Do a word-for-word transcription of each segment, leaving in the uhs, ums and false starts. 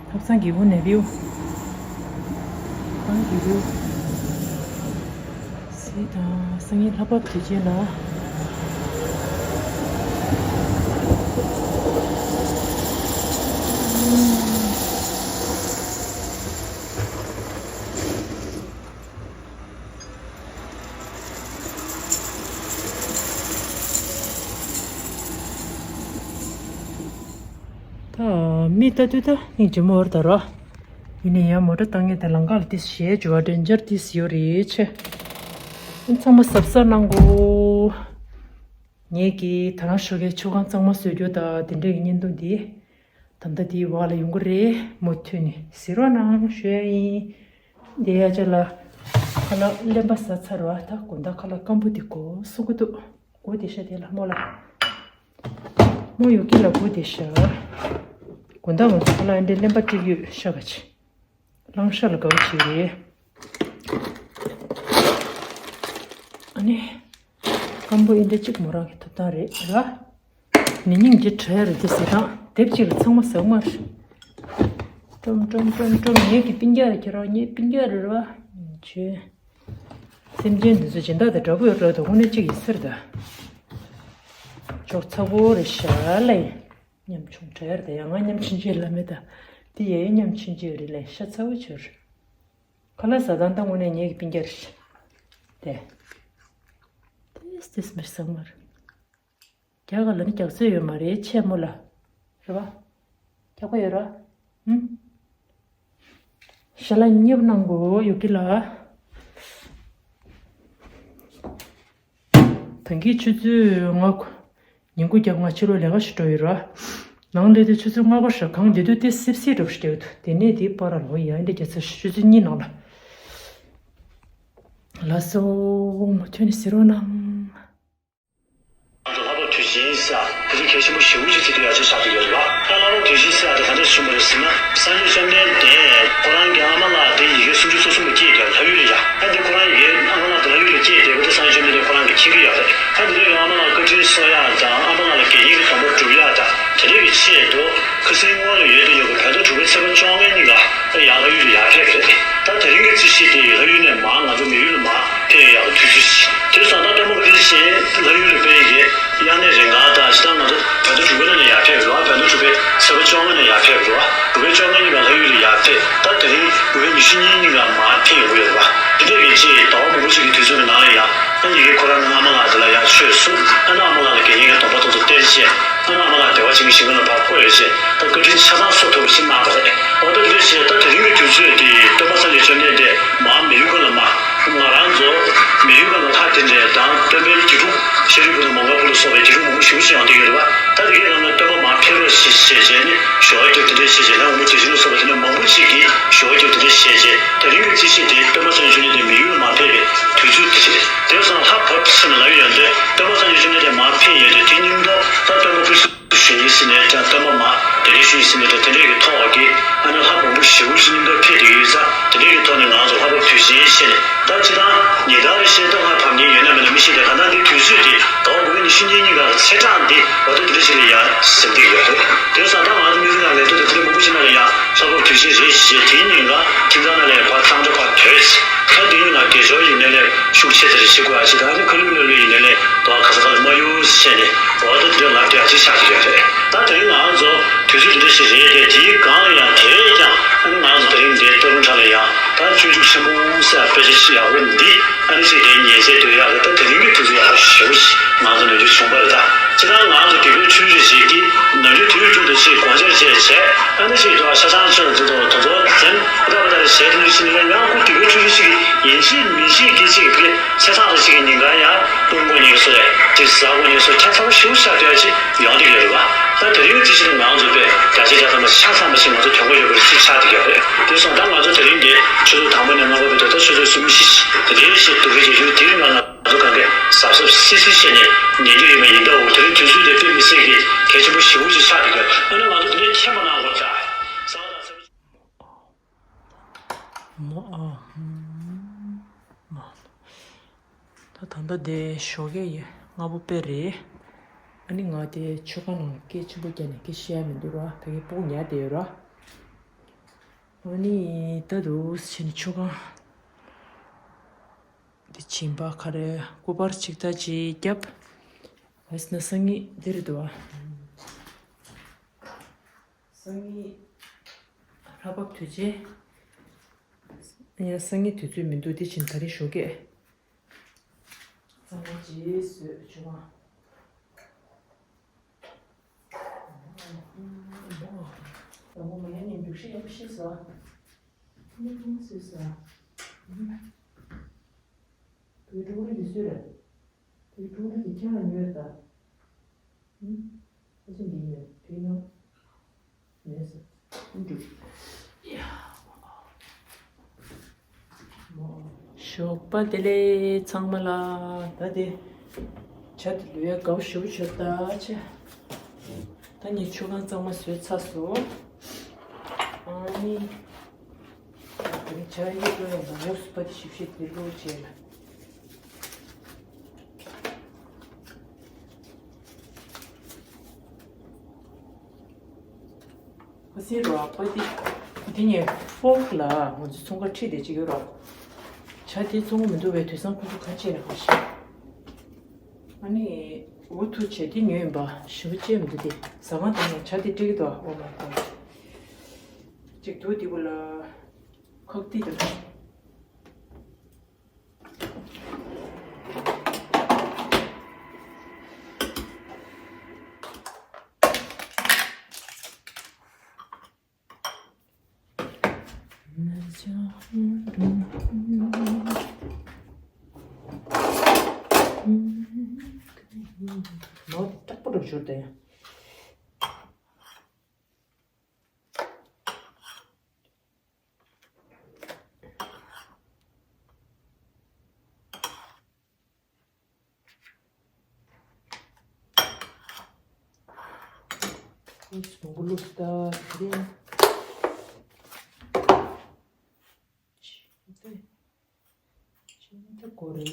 ཐབ་ཚང་གི་འོག་ནས་བེའུ། ཐབ་ཚང་གི་བེའུ། སི་དང་སང་ཉིན་ལྷག་པ་དུས་ཆེན་ལ། ད་མི་ལྟ་དུས་ད་སྙིང་རྗེ་མོ་བར་ད་རོ། ཡིན་ནའི་ཡང་མོ་ཊ་བཏང་ངེས་དེ་ལམ་ཁ་ལ་ཏིས་ཞེས་འཇུ་བ་འདྲེན་འཇར་ཏིས་ཡོད་རེད་ཆེ། ཚང་མ་གཟབ་གཟབ་གནང་གོ། ངེད་ཀྱིས་ད་རང་ཞོགས་ཀའི་ཆུ་ཁང་གཙང་མ་བཟོས་རྒྱུ་དང་དེ་འདྲའི་བརྙན་ཐུང་འདི། ད་ལྟ་དེའི་བར་ལ་ཡོང་གི་རེད། མུ་མཐུད་ནས་གཟིགས་རོགས་གནང་ཞུ་ཡ་ཡིན། འདི་ཡ་ཅག་ལ། ཁ་ལག་རློན་པ་ཟ་ཚར་བ་ད་དགོང་དག་ཁ་ལག་སྐམ་པོ་དེ་གོ་སོང་གི་འདུག་སྒུག་བསྡད་ཤག་དེ་ལ་མོ་ལ། མོ་ཡོད་ཀྱི་ལ་སྒུག་བསྡད་ཤག་དགོང་དག་ང་ཚོ་ཁ་ལག་འདི་རློན་པ་སྤྲད་ཡོད་ཤག་ག་ཅི། གླང་ཤ་ལ་དགའ་བོ་ཞིག་རེད། ཨ་ནི། སྐམ་པོ་ཨེ་འདྲ་གཅིག་མོ་རང་གི་ཐོབ་ཐང་རེད་ར། ནི་སྙིང་རྗེ་བྲལ་རེད་དེ་ཟེར་དང་དེབ་གཅིག་ལ་ཚང་མ་ཟག་མ་རེད། ཀྲོམ་ཀྲོམ་ཀྲོམ་ཀྲོམ་ངེད་ཀྱི་སྤུན་ཀྱག་རེད་ཁྱེད་རང་ངའི་སྤུན་ཀྱག་རེད་ར། ཆོས། སེམས་ཅན་འདི་ཚོ་སྦྱིན་བདག་དང་འདྲ་པོ་ཡོད་འགྲོ་དང་དངོས་གནས་གཅིག་ཡིན་ཟེར་ད། ཅོག་ཚ་པོ་རེད་ཤག་ལ་ཡིན། ཉམ་ཆུང་བྲལ་རེད་ཡང་ང་ཉམ་ཆུང་ཆེ་ལ་མེད་ད། དེ་ཡ་ཡི་ཉམ་ཆུང་ཆེ་རེད་ལ་ཤ་ཚ་པོ་ཆོར། ཁ་ལག་ཟ་སྟངས་ད་དངོས་གནས་ངེད་ཀྱི་སྤུན་ཀྱག་རེད། དེ། ཏིས་ཏིས་མི་ཟ་མ་རེད། རྒྱ་གར་ལ་ནི་རྒྱགས་ཚོད་ཡོད་མ་རེད་ཆེ་མོ་ལ། རེད་པ། རྒྱགས་པ་ཡོད་ར། ཧུམ། ཤ་ལ་མཉེས་པོ་གནང་དགོས་ཡོད་ཀྱི་ལ། ད་གིན་ཆུ་ཚོད་ལྔ། ཉིན་གུང་རྒྱབ་ང་ཕྱི་ལོགས་ལས་ཀ་ཞིག་འགྲོ་ཡོད་ར། ནང་སླེབས་དུས་ཆུ་ཚོད་ལྔ་པ་ཞིག་གང་བསྡད་དུས་དེ་སིབ་སིབ་འགྲོ་ཞིག་འགྲོ་ཡོད་འདུག་དེ་ནས་དེའི་པར་ལ་ལོ་ཡ་འདྲ་རྒྱ་ཚ་ཆུ་ཚོད་གཉིས་ནང་ལ། ལགས་སོ། མུ་མཐུད་ནས་གཟིགས་རོགས་གནང་། ལྷག་པར་དུས་ཆེན་ཟེར་དེ་ཚོ་གལ་ཆེན་པོ་ཞེ་པོ་ཅིག་བརྩི་དུས་ཡག་ཆེ་ཆགས་ཀྱི་ཡོད་རེད་པ། ད་ལྷག་པར་དུས་ཆེན་ཟེར་དེ་ག་འདྲས་བྱུང་བ་རེད་ཟེར་ན། སངས་རྒྱས་བཅོམ་ལྡན་འདས་ཁོ་རང་གི་ཨ་མ་ལགས་དེ་ཡི་གེ་སུམ་ཅུ་སོ་གསུམ་པ་སྐྱེས་དེ་ལྷ་ཡུལ་ལ་ཡ། ཨ་འདི་ཁོ་རང་ཡི་གེ་ཨ་མ་ལགས་དེ་ལྷ་ཡུལ་ལ་སྐྱེས་དེ་ག་དེ་སངས་རྒྱས་བཅོམ་ལྡན་འདས་ཁོ་རང་གིས་མཁྱེན་གྱི་ཡོད་རེད། ཨ་འདི་ལས་ཨ་མ་ལགས་བཀའ་དྲིན་གསོ་ཡག་དང་ཨ་མ་ལགས་ལ་དགེ་བསྙེན་གྱི་སྡོམ་པ་སྒྲུབ་ཡག་དང་དེ་འདྲས་ཀྱི་ཆེད་དུ་ཁ་སང་སྔོན་ལ་ཡོད་དུ་ཡོད་པའི་བོད་ཟླ་དྲུག་པའི་ཚེས་པ་བཅོ་ལྔ་ཉིན་ལ་ཡང་ལྷ་ཡུལ་ལ་ཡར་ཕེབས་རེད། ད་དེ་རིང་གི་རྩིས་གཞི་དེ་ལྷ་ཡུལ་ནས་མར་ང་ཚོ་མི་ཡུལ་ལ་མར་ཕེབས་ཡག་གི་དུས་ཚོད་ཅིག་དེ་སོང་ཙང་སྟོན་པ་བཀའ་དྲིན་ཆེན་ལྷ་ཡུལ་ལ་ཕེབས་ཡི་གེ་དབྱར་གནས་རེ་འགའ་དང་ཇི་ལྟར་ང་ཚོ་བོད་ཟླ་དྲུག་པའི་ནང་ནས་ཡར་ཕེབས་རེད་བ། བོད་ཟླ་དྲུག་པའི་ཚེས་པ་བཅོ་ལྔ་ནས་ཡར་ཕེབས་རེད་བ། དྲུག་པའི་བཅོ་ལྔ་ཉིན་ལ་ལྷ་ཡུལ་ལ་ཡར་ཕེབས། ད་དེ་རིང་དགུ་པའི་ཉི་ཤུ་གཉིས་ཉིན་ལ་མར་ཕེབས་ཡོང་གི་ཡོད་རེད་བ། དེ་འདྲ་ཡིན་ཅིག་ཟླ་བ་མང་པོ་ཞིག་གི་དུས་ཚོད་ཀྱི་ནང་ལ་ཡང་ཨ་ནི་ཡི་གེ་ཁོ་རང་ནི་ཨ་མ་ལགས་དེ་ལ་ཡང་ཆོས་གསུངས། ཨ་ནི་ཨ་མ་ལགས་ལ་དགེ་བསྙེན་གྱི་སྡོམ་པ་ཏོག་ཙམ་སྟེར་བྱས། ཨ་ནི་ཨ་མ་ལགས་བདེ་བ་ཅན་གྱི་ཞིང་ཁམས་ལ་ཕར་འཕོས་ཡོད་བྱས། ད་བཀའ་དྲིན་ཆ་ཚང་གསོ་ཐུབ་པ་ཞིག་གནང་བ་རེད། འོ་ད་དེ་འདྲ་བྱས་ད་དེ་རིང་གི་དུས་ཚོད་འདི་སྟོན་པ་སངས་རྒྱས་བཅོམ་ལྡན་འདས་མར་མི་ཡུལ་ཁམས་ལ་མར། ང་རང་ཚོ་མི་ཡུལ་ཁམས་ལ་ལྷ་དེ་འདྲས་དང་སྟོན་པའི་དགེ་ཕྲུག་ཤཱ་རིའི་བུ་དང་མོའུ་འགལ་བུ་ལ་སོགས་པའི་དགེ་ཕྲུག་མང་པོ་ཞེ་པོ་ཅིག་ཡོང་བསྡད་ཡོད་རེད་བ། ད་དེ་གའི་ནང་ནས་སྟོན་པ་མར་ཕེབས་རོགས་ཞེས་བྱས་བྱས་ནས་ཞུ་བ་བརྒྱབ། དེ་འདྲས་བྱས་བྱས་ལྷ་དབང་པོ་བརྒྱ་བྱིན་ལ་སོགས་པ་དེ་འདྲ་མང་པོ་ཅིག་གིས་ཞུ་བ་བརྒྱབ། དེ་འདྲས་བྱས་བྱས་དེ་རིང་གི་རྩིས་གཞི་དེ་སྟོན་པ་སངས་རྒྱས་བཅོམ་ལྡན་འདས་མི་ཡུལ་ལ་མར་ཕེབས་པའི་དུས་ཚོད་དེ་རེད། དེ་སོང་ལྷ་བབས་ཕྱིན་ལ་ཡོང་དུས་སྟོན་པ་སངས་རྒྱས་བཅོམ་ལྡན་འདས་མར་ཕེབས་ཡོང་དུས་དེ་སྙིང་པོ་ད་སྟོན་པ་སྐུ་གསོལ་ཞུ་ཡིན་ཟེར་ནས་ཀྱང་སྟོན་པ་མར་གདན་འདྲེན་ཞུ་ཡིན་ཟེར་ནས་ཀྱང་དེ་འདྲས་ཀྱི་ཐོག་གི་ཨ་ནི་ལྷ་མང་པོ་ཞེ་པོ་ཅིག་སྙིང་པོ་ཕེབས་བསྡད་ཡོད་ཙང་དེ་འདྲས་ཀྱི་ཐོག་ནས་ང་ཚོ་ལྷ་བབས་དུས་ཆེན་བྱས་ནས་ད་སྤྱིར་བཏང་ཉིན་ལྟར་བཤད་སྟོན་ཁ་བབས་མཁན་ཡོད་ན་མེད་ན་མི་ཤེས་ཏེ་གང་ལྟར་འདི་དུས་ཚོད་དེ་ཟླ་བ་དགུ་པའི་ཉི་ཤུ་གཉིས་ཉིན་ག་ཚེས་གྲངས་འདི་འོ་ད་འདི་འདྲ་ཞིག་ལ་ཡ་ཟིན་བསྡད་ཡོད་རེད། དེ་སོང་ད་ང་ཚོ་མི་རིགས་ནང་ལས་དོན་དང་དེ་འདྲ་མང་པོ་ཞིག་ནང་ལ་ཡ་ལྷ་བབས་དུས་ཆེན་རེད་ཞེས་དེའི་ཉིན་ག་ཁྱིམ་ཚང་ནང་ལ་ཡ་ཕར་ཚང་འདྲ་ཕར་དོད་ཅིག་ད་དེ་ཡིན་ན་དགེ་སྦྱོར་ཡིན་ནའི་ལས་ཤུགས་ཆེ་དེ་རེ་བྱེད་དགོས་ཨ་ཅེ། ད་ནི་ཁ་ལུ་ལུ་ལུ་ཡིན་ནའི་ལས་དོ་ཁ་ས་ཁ་ལ་མ་གཡུག་བྱས་ནས་འོ་ད་དེ་འདྲ་ལབ་དེ་ཨ་ཅེ་ཆགས་ཀྱི་ཡོད་རེད། ད་དེ་རིང་ང་ཚོ་དུས་ཚོད་འདི་འདྲ་ཞིག་རེད་དེ་དེའི་སྒང་ལ་ཡང་དེ་བས་ཀྱང་ཨ་ནི་ང་ཚོ་དེ་རིང་འདིའི་སྟོད་ལུང་ཁྲ་ལ་ཡང་ད་སྤྱོད་འཇུག་ཆེན་པོ་ཟེར་དཔེ་ཆ་ཞིག་ཡག་པོ་འདི་ཨ་ནི་ཅིག་དེ་ཉན་ཚད་དོད་ཡག་གི་ད་དེ་རིང་གི་དུས་ཚོད་ཡག་པོ་ཞེ་པོ་ཞིག་ང་ཚོ་ནུས་རྒྱུ་བྱུང་བ་རེད། ད་སྤྱིར་བཏང་ང་ཚོ་དགེ་བའི་ཆོས་རེ་ཞིག་གིས་ནམ་རྒྱུན་དུས་རྒྱུན་དུ་ཅིག་དགོངས་འཆར་བྱས་བྱས་ཨ་ནི་ཅིག་ཏུ་ཆ་ཚང་ཆོས་ལ་འཛིན་དང་དེ་ཚོ་འཛིན་ཨ་ད་པ་ད་རེ་བྱས་དེ་འདྲ་ཞིག་ནི་ཡང་ཡང་ཁོ་དགེ་བའི་ཆོས་རེ་ཞིག་གིས་ཡིན་གཅིག་མིན་གཅིག་གིས་ཅིག་གི་ཚེ་སང་རེ་ཞིག་གི་ཉིན་གང་ཡང་བཏུང་དགོས་ཉེན་སོ་རེ་ཅིག་ཟ་དགོས་ཉེན་སོ་ཁྱད་མཚར་པོ་ཞེ་པོ་ཆགས་བསྡད་ཅིག་ཡོང་བསྡད་ཡོད་རེད་བ། ད་དེ་རིང་དེ་ཕྱིར་ང་ཚོ་པས་རྒྱ་ཆེ་རྒྱ་ཚང་མ་ཆ་ཚང་མ་ཞིག་ང་ཚོ་དོན་གོ་ཡོད་པ་རེད་ཅེས་ཆགས་བསྡད་ཡོད་རེད། དེ་སོང་ད་ང་ཚོ་དེ་རིང་འདི་ཆུ་ཚོད་དང་པོ་ནས་ལྔ་པ་བར་དུ་ད་ཆུ་ཚོད་གསུམ་བཞི་དེ་འདྲའི་ཞིག་འདུག་གི་ཡོད་དུས་དེའི་ནང་ང་ཚོ་གང་གས་གཟབ་གཟབ་སིབ་སིབ་བྱས་ནས་ཉན་རྒྱུ་ཡོད་མ་ཡིན་ད། འོ་དེ་རིང་དུས་ཚོད་དེ་དཔེ་མི་སྲིད་ཀྱི་གལ་ཆེན་པོ་ཞེ་པོ་ཅིག་ཆགས་བསྡད་ཡོད། ཨ་ནི་ང་ཚོ་དེ་འདྲའི་མཁྱེན་པ་གནང་དགོས་ད། ཟ་བ་དང་ཟ་བ། མོ་ཨ་ཧུམ་མ། ད་ད་ལྟ་དེ་ཞོགས་ཀས་ཡ་ལྔ་པོ་དཔེ་རེད། ཨ་ནི་ང་དེ་མཆོད་ཁང་ནང་སྐད་ཆེན་པོ་རྒྱག་ནས་སྐད་བཤད་ཡ་མི་འདུག་ར། ད་གིན་སྤུ་གུ་ཉལ་བསྡད་ཡོད་ར། ཨ་ནི་ད་དུ་ཕྱིན་ཆུ་ཁང་འདི་བྱིན་པ་ག་རེ་སྐུ་པར་ཅིག་ད་ཅིག་བརྒྱབ། ཨ་སི་ན་སང་ཉིན་འདིར་འདུག་ཨ། སང་ཉིན་ལྷག་པ་དུས་ཆེན། ཡ་སང་ཉིན་དུས་ཚོད་མི་འདུག་འདི་ཕྱིན་ད་རེས་ཞོགས་ཀས། གཙང་མ་ཅིག་བཟོས་བྱུང་བ། དང་པོ་མ་ཡ་ནི་འབྲུག་ཤི་ཡང་ཤི་ས། ནི་ཁུང་སུ་ས། དུས་འབྲུག་རི་འདི་སུ་རེད། དུས་འབྲུག་རི་འདི་ཁྱེད་ལ་ཉོས་ད། ཨ་ཅེ་འདི་ཉོས་དུས་ནོ། ཞོགས་པ་བདེ་ལེགས་ཚང་མ་ལ། ད་དེ་ཇ་དེ་ལུས་ཡ་དགའ་པོ་ཞེ་པོ་བྱོས་ད་ཆེ། ད་ངས་ཆུ་ཁང་གཙང་མ་བཟོས་ཚར་སོང་། ཨ་ནི་ད་ནི་ཇ་ཡི་ལོ་ཡ་ན་ཡོག་སུ་པ་དེ་ཞིབ་ཞིབ་དེ་ལོ་བྱས་ལ། ཁ་སང་རོ་པ་ཏི་དེ་ནས་ཕོག་ལ་ང་ཚོ་ཚོང་ཁང་ཁྲིད་དེ་ཅིག་ཡོད་རོ། ཇ་དེ་བཙོང་མི་འདུག་པས་དུས་སང་ཁོ་ཚོ་ག་བྱས་ལ་ག་ཤེས། ཨ་ནི་འུ་ཐུག་བྱས་དེ་ཉོས་ཡིན་པ་ཞིམ་པོ་བྱས་མི་འདུག་དེ་ཟ་ཁང་དེ་ནས་ཇ་དེ་སྤྲད་ཀྱི་འདུག་ཨོ་མ་ཀོ། ཅིག་འདུག་དེ་བུ་ལ་ཁོག་ཏི་དང་། ནོར་དྲག་པོ་འགྲོ་བཞུར་ཏེ། ཨུས་མོང་གོ་ལུགས་ད་དེ་རིང་ཅི་འདྲ་ཅི་འདྲ་གོ་རེད།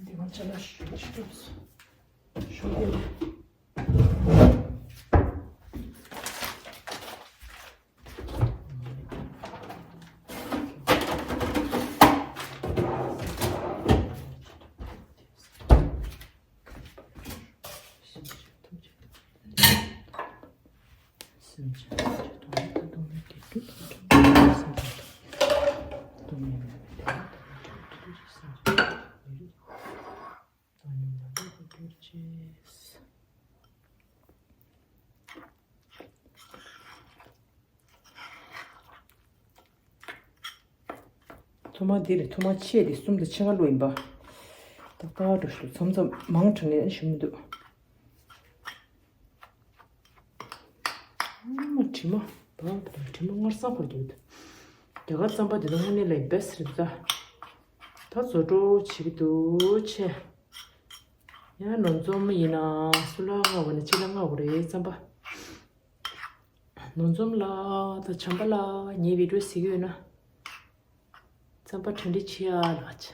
འདི་མ་ཆ་ལ་ཞུ་ཞུ་ཞུ། ཐོག་མ་འདི་རེད། ཐོག་མ་ཆེ་དེ་གསུམ་དང་ཕྱེད་ཀ་བླུགས་ཡིན་པ། ཏག་ཏག་འགྲོ་ཞུ། མཚམས་མཚམས་མང་དྲགས་ནས་ཞུ་མི་འདུག་ཨ་མ་དྲི་མ། བ་དང་དྲི་མ་སྔར་སང་བར་འདུག་རྒྱ་གར་རྩམ་པ་དེ་དག་དངོས་གནས་ལ་ཡིན་པས་རེད་ད། ད་བཟོ་འདྲ་བྱེད་ཀྱི་འདུག་ཆེ། ཡང་ནོར་འཛོམས་ཡིན་ན་སུ་ལ་མངགས་པ་ན་ཅི་ལ་མངགས་པ་རེད་རྩམ་པ། ནོར་འཛོམས་ལགས་དང་བྱམས་པ་ལགས་ངའི་བི་ཌིའོ་གཟིགས་ཡོད་ན། རྩམ་པ་གྲ་སྒྲིག་བྱེད་ཡ་ལགས།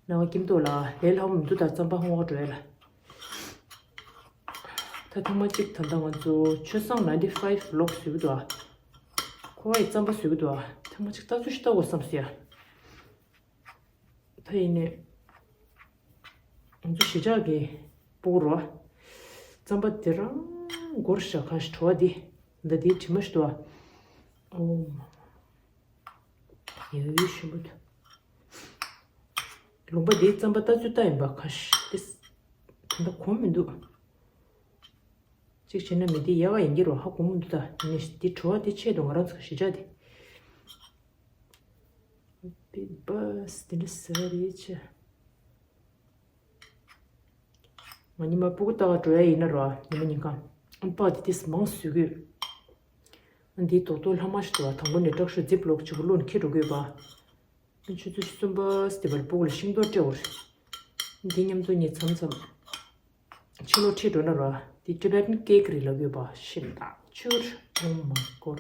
ན་བ་ཀིམ་ཏོ་ལགས་ལས་སླ་པོ་མི་འདུག་ད་རྩམ་པ་སྔོག་འགྲོ་ཡ་ལ། ད་ཐེངས་མ་གཅིག་ད་ལྟ་ང་ཚོ་ཆོས་བཟང་ninety five vlog བཟོས་ཀྱི་འདུག་ཨ། ཁོ་བ་ཡི་རྩམ་པ་བཟོས་ཀྱི་འདུག་ཨ། ཐེངས་མ་གཅིག་ལྟ་ཚུལ་ཞིག་ལྟ་དགོས་བསམ་སོང་ཡ། ད་ཡིན་ནས། ང་ཚོ་གཞིས་ཆགས་ཀྱི་སྤུ་གུ་རོ། རྩམ་པ་དེ་རང་སྒོར་ཞག་ཁ་ཞིག་བྲོ་བ་འདི། འདི་འདིའི་དྲི་མ་ཞིག་འདུག་ཨ། ཨོ་མ། ཡ་ཡུལ་ཞིམ་པོ་འདུག་ལུང་པ་འདིའི་རྩམ་པ་ལྟ་ཚུལ་ལྟ་ཡིན་པ་ཁ་ཞིག་ཏིས། དེ་འདྲ་གོམས་མི་འདུག་གཅིག་བྱས་ན་མི་འདི་ཡག་ག་ཡིན་གྱི་རོ་ཧ་གོ་མི་འདུག་ད་ནི་འདི་བྲོ་བ་དེ་ཆེད་དུ་ང་རང་ཚོ་གཞིས་ཆགས་དེ། པི་བཱས་དེ་འདྲ་ཟེར་རེད་ཆེ། ང་ཉི་མ་སྤུ་གུ་ལྟ་ག་འགྲོ་ཡ་ཡིན་ན་རོ་ཉི་མ་ཉིན་གང་ཨམ་པ་དེ་དེས་མང་བཟོས་གི་ཡོད། འདིའི་དོག་ཏོ་ལྷག་མ་ཞིག་འདུག་བ། དང་པོ་ནས་ཏྲག་ཤོས་ཛིབ་ལོག་ཆུ་བུ་བླུགས་ནས་འཁྱེར་འགྲོ་དགོས་པ། ཆུ་ཚོད་གསུམ་པ་སྟེ་བར་སྤུ་གུ་ལ་ཤིང་ཏོག་སྤྲད་འོར། འདི་མཉམ་དུ་ངས་མཚམས་མཚམས་ཕྱི་ལོགས་ཁྲིད་འགྲོ་ན་ར། འདི་Tibetan cake རེད་ལབ་ཡོད་པ། ཤིན་ཏུ་ཆུར། Oh my god.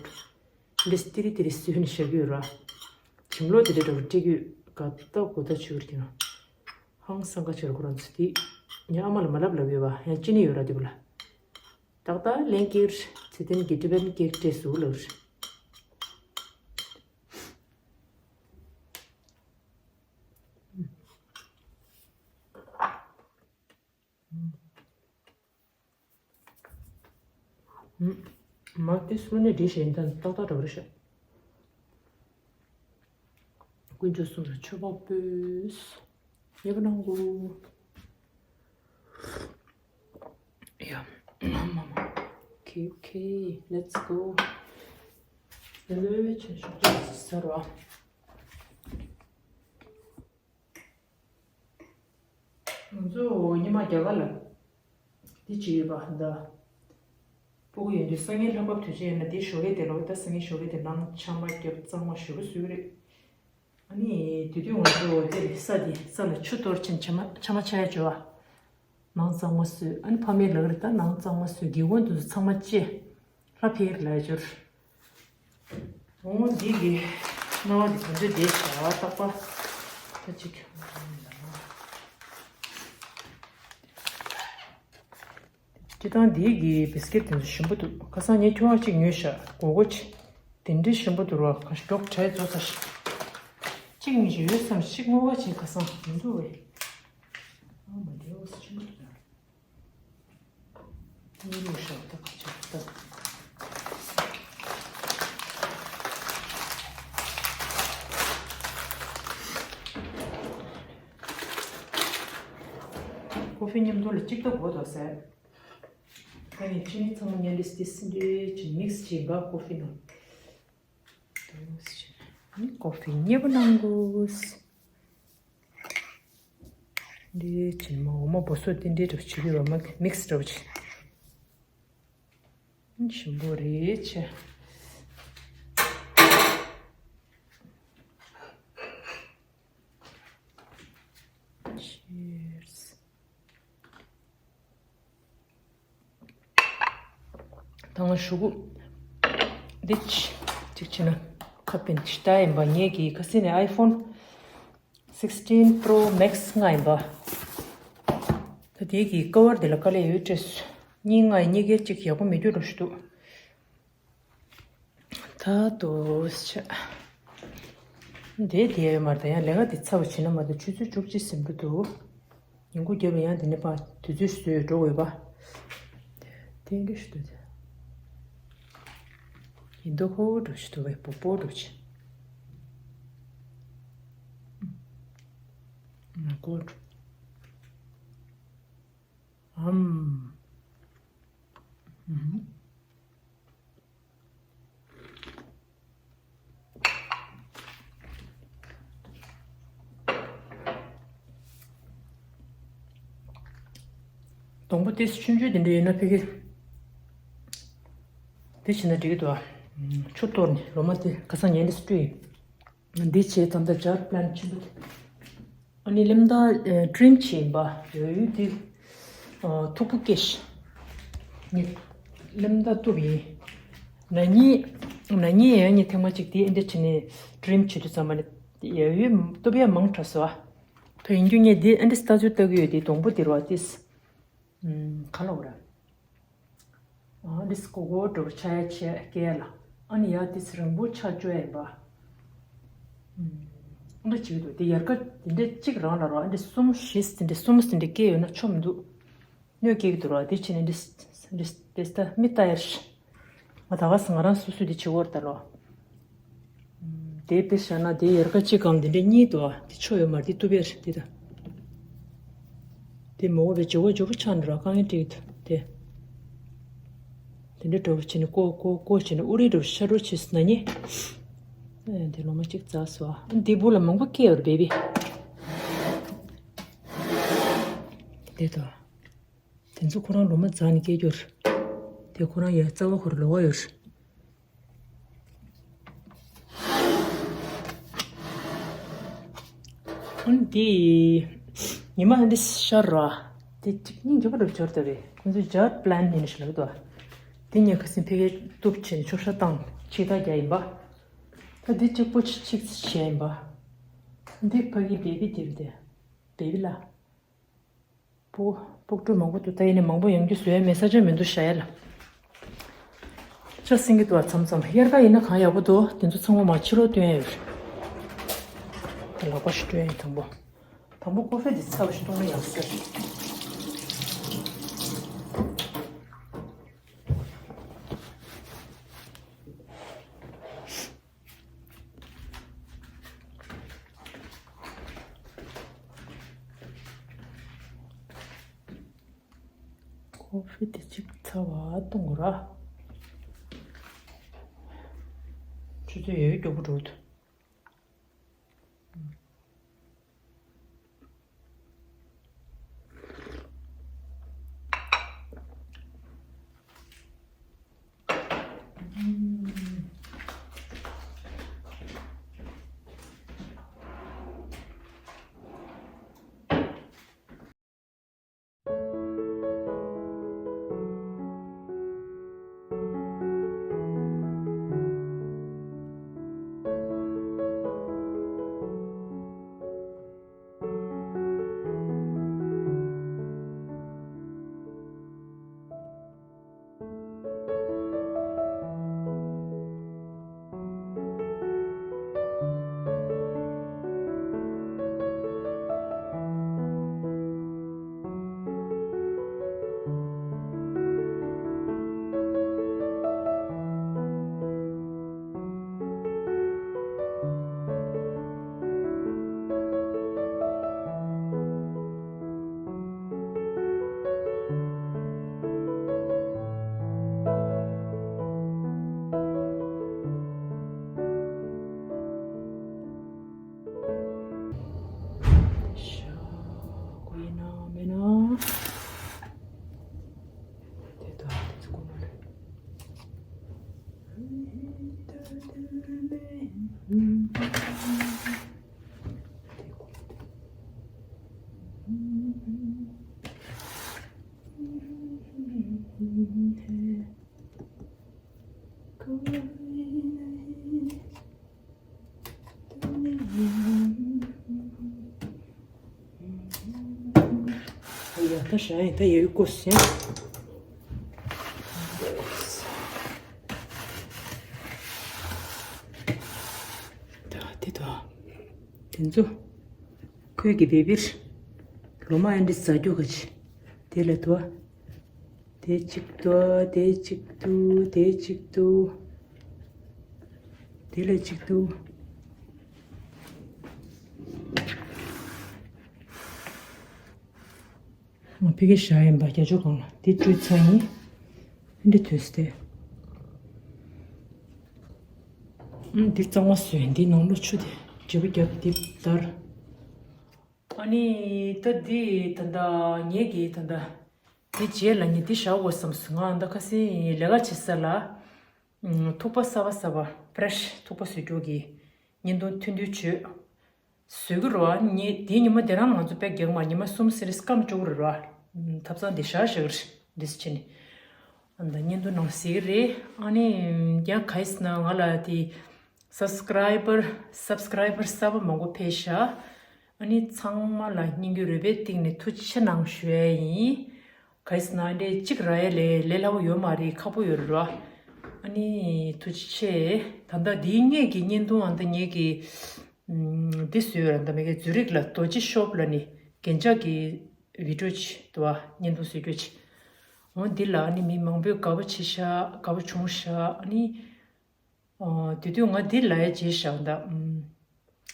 འདི་སི་ཏི་རི་ཏི་རི་བཟོས་ནས་བཞག་གི་ཡོད་ར། གྱིམ་ལོ་དེ་འདྲ་འདྲ་པོ་སྤྲད་ཀྱི་ཡོད། ག་ད་གོ་ད་ཆུར་གྱི་ན། ཧང་སང་ཁ་ཆེར་ཁོ་རང་ཚོ་དེ། ངའི་ཨ་མ་ལ་མ་ལབ་ལབ་ཡོད་པ། ཡང་ཅི་ནས་ཡོད་ར་དེ་བུ་ལ། ཏག་ཏག་ལན་ཀིར་ཚེ་བརྟན་གྱི་Tibetan cake སྤྲད་སུ་ལབ་ར། མ་དེ་སུ་ནས་འདྲི་ཞེས་འདན་ཏག་ཏག་འདྲ་བོ་རེད་ཤག་དཀོན་མཆོག་གསུམ་ལ་མཆོད་པ་ཕུལ། ཉེ་བ་གནང་གོ། ཡ། མ་མ་མ། Okay, okay, let's go. ལོས་ཆེན་ཤོག་ཅེས་ཟེར་བ། ང་ཚོ་ཉི་མ་རྒྱ་གར་ལ་འདི་བྱེད་ཡོད་པ་འདའ། སྤུ་གུ་ཡོད་དུས་སང་ཉིན་ལྷག་པ་དུས་ཆེན་ཡིན་ན་འདི་ཞོགས་ཀས་དེ་ལོག་ད་སང་ཉིན་ཞོགས་ཀས་དེ་ནང་ཆ་མ་རྒྱབ་གཙང་མ་ཞོགས་པ་བཟོས་ཀྱི་རེད། ཨ་ནི་དེ་དུས་ང་ཚོ་དེ་ས་དེ་ས་ལ་ཆུ་གཏོར་ཕྱིན་ཆ་མ་ཆ་མ་ཆ་ཡ་བྱོས་བ། ནང་གཙང་མ་བཟོས། ཨ་ནི་ཕ་མའི་ལག་རེད་ད་ནང་གཙང་མ་བཟོས། སྒེའུ་ཁུང་དུ་ཚང་མ་བཅད། ལྷ་ཕེབས་ལ་འབྱོར། འོ་འདི་གི་སྣང་བ་འདི་ག་འདྲ་བསྡད་བྱ་རྟག་པ་ད་ཅིག་སྤྱི་བཏང་འདི་གི་བིས་ཀེད་དེ་ཚོ་ཞིམ་པོ་འདུག་ཁ་སང་ངས་ཁྱོ་བ་གཅིག་ཉོས་ཤག་སྒོར་སྒོར་ཅིག་དེ་འདྲའི་ཞིམ་པོ་འདུག་ར། ཁ་ཤས་མགྱོགས་དྲགས་རྫོགས་ཚར་ཤག་གཅིག་ཉིད་ཅིག་ཡོད་བསམ་ཞིག་བསྔོ་བ་བྱེད་ཁ་སང་མི་འདུག་བས། ཨ་མ་འདི་འོ་ས་ཆུང་གི་ར། ངའི་ལུགས་ཤོག་ད་ཁ་ཆག་ད། ཀོ་ཧྥི་མཉམ་དུ་ལ་གཅིག་ད་དགོས་དོ་ཟེར། ད་ནི་ཅི་ནི་ཚང་མ་ཉན་རེས་ཏི་སི་འདྲེ་ཅི་མིག་སི་བྱེད་འབའ་ཀོ་ཧྥི་ནང་། ཀོ་ཧྥི་མཉེས་པོ་གནང་དགོས། འདི་བྱིན་མ་འོ་མ་སྦོ་སོ་དེ་འདྲའི་འདྲ་བྱེད་ཀྱི་ཡོད་མ་མིག་སི་འདྲ་བྱེད། ཞིམ་པོ་རེད་ཆེ། Cheers. ད་ང་ཞུ་གུ་འདི་ཅིག་བྱས་ན་ཁ་པིན་ཤི་ཏ་ཡིན་པ། ངེད་ཀྱི་ཁ་སི་ནས་iPhone sixteen Pro Max ལྔ་ཡིན་པ། ད་དེ་གི་ཀ་བར་དེ་ལ་དཀའ་ལས་ཡོད་སྤྲས། གཉིས་ལྔ་ཡི་གཉིས་ཀའི་གཅིག་ཡག་པོ་མེད་རྒྱུ་འདྲ་ཞིག་འདུག་ད་དུ་ཆ། འདི་དེ་ཡོད་མ་རེད། ད་ཡང་ལས་ཀ་དེ་ཚར་བ་བྱེད་ན་མ་གཏོགས་ཆུ་ཚོད་བཅུ་གཅིག་ཟིན་འགྲོ་འདུག་ཉིན་གུང་རྒྱབ་ལ་ཡང་དེ་ནས་ཕར་དུས་ཚོད་བཟོས་འགྲོ་དགོས་པ། དེ་འདྲ་ཞིག་འདུག་ཡིན་མདོག་ཁ་པོ་འདྲ་ཞིག་འདུག་པས། སྤོ་སྤོ་འདྲ་ཞིག་མ་སྐོར། ཨམ། ཨུམ། སྡོང་པོ་དེ་ཆུང་ཆུང་དེ་འདྲ་ཡོད་ན་ཕ་གི་དེ་བྱས་ན་འགྲིག་གི་འདུག་ཨ། ཆུ་གཏོར་ནས་ལོ་མ་དེ་ཁ་སང་ཉལ་ནས་སུ་བཀྲུས་ཡིན། འདི་བྱས་ཙང་ད་ཇར་པི་ལན་ཆེན་པོ་དེ། ཨ་ནི་ལེམ་ད་ཨ་ཌི་རིམ་ཆེན་པ་ཡོད་ཡོད་དེ། ཨ་མཐུག་པོ་སྐྱེས་ཤིང་། ངས་ལེམ་ད་གཏུབ་ཡིན། ན་ནིང་ན་ནིང་ཡང་ངས་ཐེངས་མ་གཅིག་དེ་ཨེ་འདྲ་བྱས་ནས་ཌི་རིམ་བྱེད་དུས་ཙམ་པ་ནས་ཡོད་ཡོད་གཏུབ་ཡ་མང་དྲགས་སོ། ད་ཡིན་རྒྱུ་ངས་དེ་ཨེ་འདྲ་སྟ་ཚུལ་ལྟ་གི་ཡོད་དེ་སྡོང་པོ་དེ་ར་བ་དེ། ཨམ། ག་ལ་འོ་ར། ཨ་འདི་སྐོར་སྐོར་འགྲོ་ཆ་ཡ་ཆེ་སྐད་ལ། ཨ་ནི་ཡ་དེ་ཚེ་རིང་པོ་ཆ་བཅོ་ཡ་ཡིན་པ། ཨམ། འདི་བྱེད་ཀྱི་འདུག་དེ་ཡར་ཀ་དེ་འདྲ་གཅིག་རང་ལ་རོ། ཨ་འདི་གསུམ་བཞི་དེ་འདྲ་གསུམ་དེ་འདྲ་སྐད་ཡོད་ན་ཆོ་མི་འདུག་གནོད་སྐྱེལ་གྱི་འདུག་རོ། དེ་བྱས་ནས་འདི་འདི་དེ་ད་མི་ལྟ་ཡ་ཞིག་ང་ད་ག་ས་ང་རང་སོ་སོས་དེ་བྱེད་འོར་ད་ལོ། དེ་དཔེ་བཞག་ན་དེ་ཡར་ཀ་གཅིག་གམ་དེ་འདྲའི་གཉིས་འདུག་ཨ། དེ་ཆོ་ཡོད་མ་རེད། དེ་གཏུབ་ཡས་རེད་དེ་ད། དེ་མོ་བའི་ཇོ་བོ་ཇོ་བོ་ཆགས་འགྲོ་ར། དཀའ་ངལ་འཕྲད་ཀྱི་འདུག་དེ། དེ་འདྲའི་འགྲོ་བ་བྱས་ནས་ཀོ་ཀོ་ཀོ་བྱས་ནས་ཨུ་རི་འགྲོ་ཤ་འགྲོ་བྱས་ན་ནི། ཨེ་དེ་ལོ་མ་གཅིག་འཛག་སོ་ཨ། དེ་སྦུག་ལ་མང་པོ་སྐྱེས་ཡོད་རེད་བེ་བི། དེ་ད། དེ་ཚོ་ཁོ་རང་ལོ་མ་འཛག་ནས་སྐྱེ་རྒྱུར། དེ་ཁོ་རང་ཡ་རྩ་བ་ཁོར་ལོ་བ་ཡོད། ཨ་ནི་དེ། ཉི་མ་འདི་ཤར་ར། དེ་གཅིག་གཉིས་འགྱོ་བ་རུ་འབྱོར་དེ་རེད། ཁོང་ཚོས་ཇར་པི་ལན་ཡིན་ཞིག་ལབ་འདུག་དེ་ཉིན་ཁ་སང་ཕ་གིར་གཏུབ་བྱས་ནས་ཆུ་ཤ་བཏང་ཕྱི་ཐག་རྒྱག་ཡིན་པ། ད་འདི་གཅིག་པོ་ཆིག་ཆིག་བྱས་ཡིན་པ། འདི་ཕ་གི་བེ་བི་དེ་རེད་དེ། བེ་བི་ལ། པོ། པོག་ཀྲུ་མང་པོ་འདུག་ད་ཡིན་ནའི་མང་པོ་ཡང་རྒྱུ་བཟོ་ཡ་མེད་ས་ཆ་མི་འདུག་ཤ་ཡ་ལ། ཅ་སེང་གི་འདུག་ཨ་མཚམས་མཚམས་དབྱར་ཁ་ཡིན་ན་གང་ཡག་པོ་འདུག་དེ་ཚོ་ཚང་མ་མ་ཕྱི་རོལ་སྟོན་ཡ་ཡོད་རེད། ད་ལག་པ་ཞིག་སྟོན་ཡ་དང་པོ། དང་པོ་ཀོ་ཧྥེ་དེ་ཚ་བ་ཞིག་བཏུང་ན་ཡག་ས་རེད། ཀོ་ཧྥེ་དེ་གཅིག་ཚ་བ་གཏོང་དགོས་ར། ཆུ་ཚོད་ཡོད་མགྱོགས་པོ་འགྲོ་འདུག་ཡ་ད་ཞག་ཡིན་ད་ཡོད་སྐོར་ཟེར། ད་དེ་ད་དེ་ཚོ་ཁོས་ཀྱི་བེ་བིར་ལོ་མ་ཨན་ཏི་ཟ་རྒྱུ་ག་ཅི་དེ་ལ་དུ། དེ་གཅིག་ཏུ། དེ་གཅིག་ཏུ། དེ་གཅིག་ཏུ། དེ་ལ་གཅིག་ཏུ། ང་ཕ་གི་ཞག་ཡིན་པ་རྒྱ་ཆོ་གང་ལ་དེ་བཅུ་ཚ་ཡིན། འདི་དུས་ཏེ། འདི་གཙང་མ་བཟོས་འདི་ནང་ལོ་ཆུ་དེ་འབྲས་བུ་རྒྱབ་འདི་བརྡར། ཨ་ནི་ད་འདི་ད་ལྟ་ངེད་ཀྱི་ད་ལྟ་འདི་རྗེས་ལ་ངས་འདི་བཞག་དགོས་བསམ་སོང་། ང་ད་ཁ་སང་ལས་ཀ་བྱེད་ས་ལ་ཐུག་པ་གསར་པ་གསར་པ་ཕེ་རེ་ཤི་ཐུག་པ་བཟོ་རྒྱུ་གི་བརྙན་ཐུང་ཐུང་ཐུང་བྱོས་བཟོ་གི་རོ། ཨ་ནི་དེའི་ཉི་མ་དེ་རང་ང་ཚོ་དཔེ་རྒྱག་མ་ཉི་མ་གསུམ་སེ་རེ་སྐམ་བཅུག་རེ་རོ། ཐབ་ཚང་འདི་བཞག་བཞག་རེ་འདི་སེ་བྱས་ནས་ཨ་ད་བརྙན་ཐུང་ནང་གཟིགས་རེད། ཨ་ནི་ཡང་ག་ཡིས་ན་ང་ལ་དེ། སབ་སི་ཀ་རའི་བར་སབ་སི་ཀ་རའི་བར་གསར་པ་མང་པོ་ཕེབས་ཤག་ཨ་ནི་ཚང་མ་ལ་སྙིང་རུས་པའི་གཏིང་ནས་ཐུགས་རྗེ་ཆེ་གནང་ཞུ་ཡ་ཡིན། ག་ཡིས་ན་འདྲེ་གཅིག་ར་ཡ་ལས་ལས་སླ་པོ་ཡོད་མ་རེད། ཁག་པོ་ཡོད་རེད་ར། ཨ་ནི་ཐུགས་རྗེ་ཆེ། ད་ལྟ་འདིའི་སྔས་ཀྱི་བརྙན་ཐུང་ཨ་ད་ངེད་ཀྱི་འདི་བཟོས་ཡོད་ར། ད་མེ་གའི་ཛུ་རིག་ལ་རྡོ་རྗེ་ཤོབ་ལ་ནི་རྒྱན་ཆ་གི་བི་ཌི་ཡོ་ཅིག་འདུག་བ། བརྙན་ཐུང་བཟོ་རྒྱུ་ཅིག་འོ་འདི་ལ་ཨ་ནི་མི་མང་པོས་དགའ་པོ་བྱེད་ཤག་དགའ་པོ་བྱུང་ཤག་ཨ་ནི། ཨོ། དེ་དུས་ང་འདི་ལ་ཡ་རྗེས་བཞག་འདའ། ཨམ།